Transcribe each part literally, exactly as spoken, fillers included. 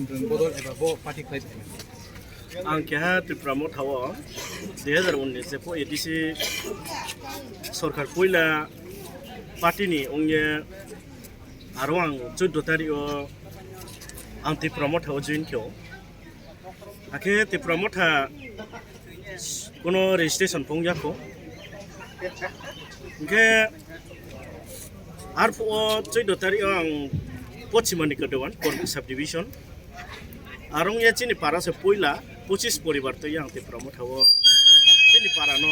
Bodol eba bo party khlai. Ang keha Tipra Motha o dui hazar unnish je po A D C sorkar puila party ni ongye aro ang chuddo tarik o ang Tipra Motha o join khe o. Akhe Tipra Motha kono registration phung yakho. Hingkhe arphuh o chuddo tarik o ang Pochimani Kadowan, Kormuk subdivision. Arong ya chini para se puila pochis poribar twi ang Tipra Motha o. Chini para no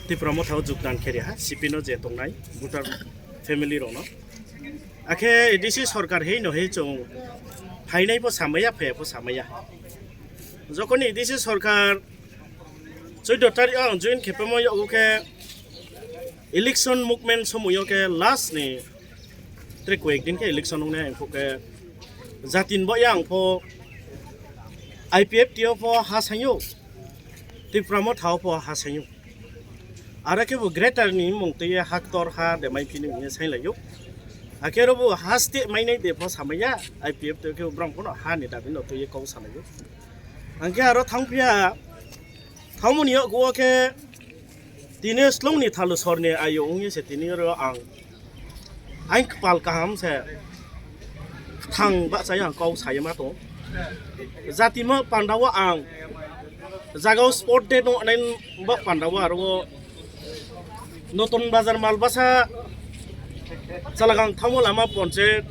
Tipra Motha o jogdan khe riha, C P no je tongnai, voter family rok no. Akhe A D C sorkar hei no hei chwng phainai pho samaya, phaiya pho samaya. Jokoni A D C sorkar chuddo tarik o ang join khe phaimo yago khe election movement somoyo khe last ni tre koyek din khe election wngnai ang khe jatin bo yang pho I P F T o pho ha sayo, Tipra Motha o pho ha sayo. Aro khe bo greater ni mung twi haktor ha de mai phini hwnwi sai laio. Akhe ro bo ha state mainai de pho samaya, I P F T o khe bo brang phono ha ni dabi no twi kok sa laio. Angkhe aro thang phiya, thangmani yago khe tini slong ni thalu sor ni ayo wngya se tini oro ang aing kwpal kaham se thang bahchaya ang kok saya ma tong. Jati ma panda o ang jaga o sport day no nai ba panda o aro Notun Bazar Malbasa Chalagang Thamulama Ponchayat,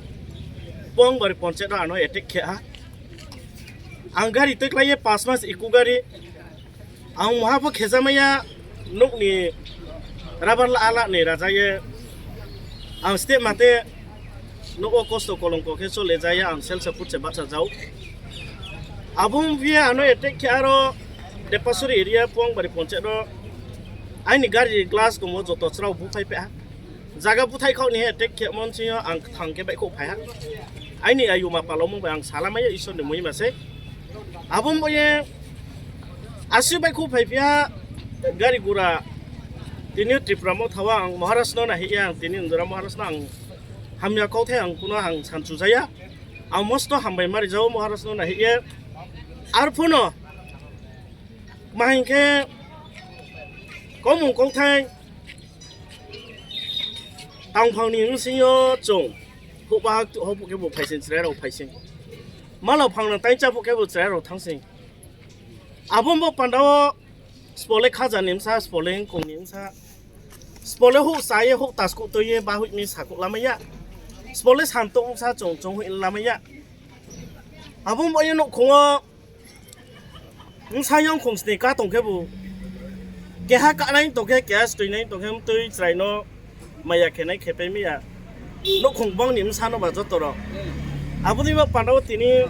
Pongbar Ponchayat ano attack khe ha. Ang gari twi khlaiye pas mas iko gari. Ang muha pho khejamaya nukni rabar la ala ni rajaye. Ang step mate nuko kosto kolongko khe chole jaya ang sel sa putse baksa jau. Abo wngphiya ano attack khe aro Depasuri area Pongbar Ponchayat o aini gari glass komo joto chwrao buphai pha. Jaga buthai khok ni he tek khe mon sing ang thang khe bai khok phai ha. Aini ayuma palomung bai ang salamaya Isor ni muima se. Abo mo ye asi bai khok phai phiya gari gura tini Tripura mo thawa ang Maharaj no nahi ang tini Indra Maharaj no ang hamya kok thai ang kuno ang sanchu jaya. Ang mosto hambai mari jao Maharaj no nahi ye. Arphuno mahing khe komung kok thai Tangphang ni bwswng yo chwng hukbahak tu hopuk khe bo phaising chwrai rok phaising. Mala phang nang tai chapuk khe bo chwrai rok thangsing. Abo bo panda o spole khaja ni bwsa, spole wngkong ni bwsa, spole huk cha ye huk tasku twi ye bahuk ni sakuk lamaya, spole santuk bwsa chwng chwng hui lamaya. Abo bo ye nukhung o Bwsayong khungsni ka tongkhe bo keha kanai tongkhe, keha swtwinai tongkhe, mtwi chwraino maya khenai khepai maya. Nukhung bongni bwsano ba joto rok. Aboni bo pandao tini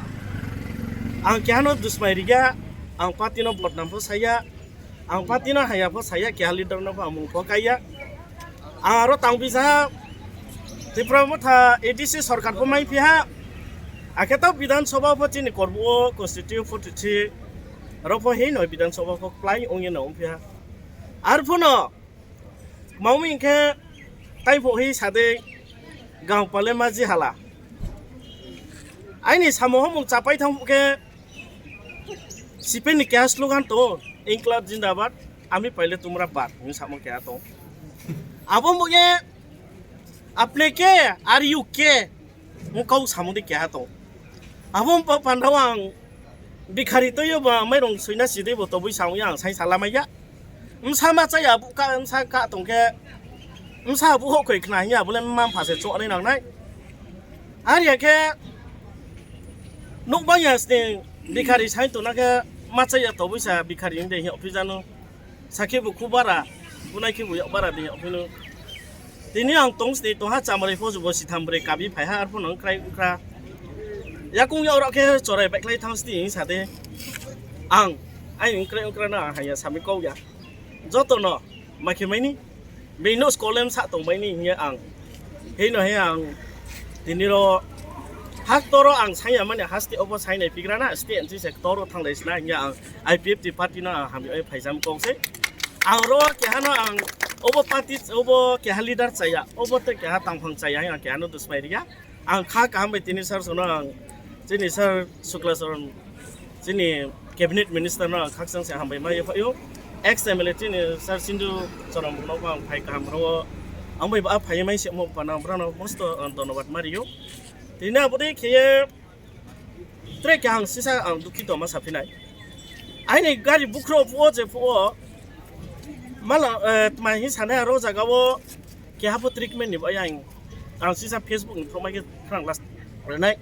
ang kehano dusmai rigya, ang party no bodnam pho saya, ang party no haya pho saya, keha leader no pho ang mung pho kaiya. Ang aro tang bisa Tripura Motha A D C sorkar pho mai phiha. Akhe to Bidhan Sabha pho chini korbuo constitute forty three rok pho hino Bidhan Sabha pho plai ongye no ongphiha. Arphuno mami hinkhe tai pho hi sade gang pale maji hala. Aini samo homung chapai thang khe Sipeni keha slogan to, Inklab Jindabad, Ami Paile Tumra Bad, hinwi samo keha to. Abo mungye, Apne ke, are you ke? Mung kau samo de keha to. Abo pa pandao ang bikhari to yo ba mairong suina sidi bo tobui samo yang sai salamaya. Msa ma chaya bu ka msa ka tongke. Msa bu ho koi khna hiya bole mam phase chonai nangnai. Ar ya khe nuk bang ya sting bikhari sai tona khe ma chaya tobui sa bikhari inde hi ophi janu. Sakhe bu khu bara bunai khe bu yok bara de yok phinu. Tini ang tong sini tongha chamari phoju bo sitham bre kabi phaiha arphuno wngkrai wngkra. Yakung yakrok khe chorai baikhlai thang sini hing sade. Ang ai wngkrai wngkra na haya sami kok ya. Jotono makhe maini bini no skolem sa tong baini hinya ang. Hino he ang tini ro hak toro ang sanya mani haste obo sainai pigrana ste anti se toro thanglai sina hinya ang I P F T party no ang hamya oi phaijam kok se. Ang ro kehano ang obo party obo keha leader chaya, obo te keha tangphang chaya, ang kehano dusmai riya. Ang kha kaham bai tini sar sono ang Chini Sir Sukla Charan, chini Cabinet Minister no ang khakchang se hambai ma yaphaio. Ex M L A chini Sir Sindu Charan no ang phai kaham ro. Ang bai ba phai mai se mo pana brano mosto, uh, dhonnobad mario. Tini abodi kheye tre kahang sisa ang dukhi toma saphinai. Aini gari bukhro phuo je phuo. Mala, eh, tma hi sane aro jaga o keha pho treatment ni bai ang. Ang sisa Facebook ni phromai ke phrang last renai.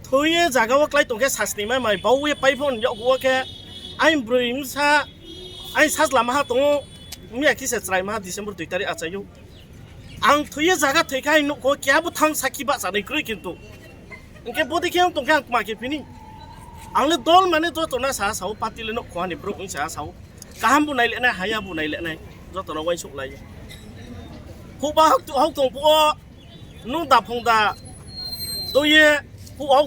Thoye jaga o klai tongkhe sasni mai mai bau ye pai phon yok wo khe. Ain broi msa, ain sas lama ha tongo. Miya kisa chrai ma December dui tarikh achayo. Ang thoye jaga thoi khai nuk ko kya bo thang sakhi ba sanai kroi kintu. Engke bodi khe ang tongkhe ang kma khe phini. Ang le dol mane joto na sa sao party le nok khwani bro sa sao. Kaham bo nai le nai, haya bo nai le nai. Joto no waisuk lai. Huba hok tu hok tong phuo. Nung da phung da. Doye hu hok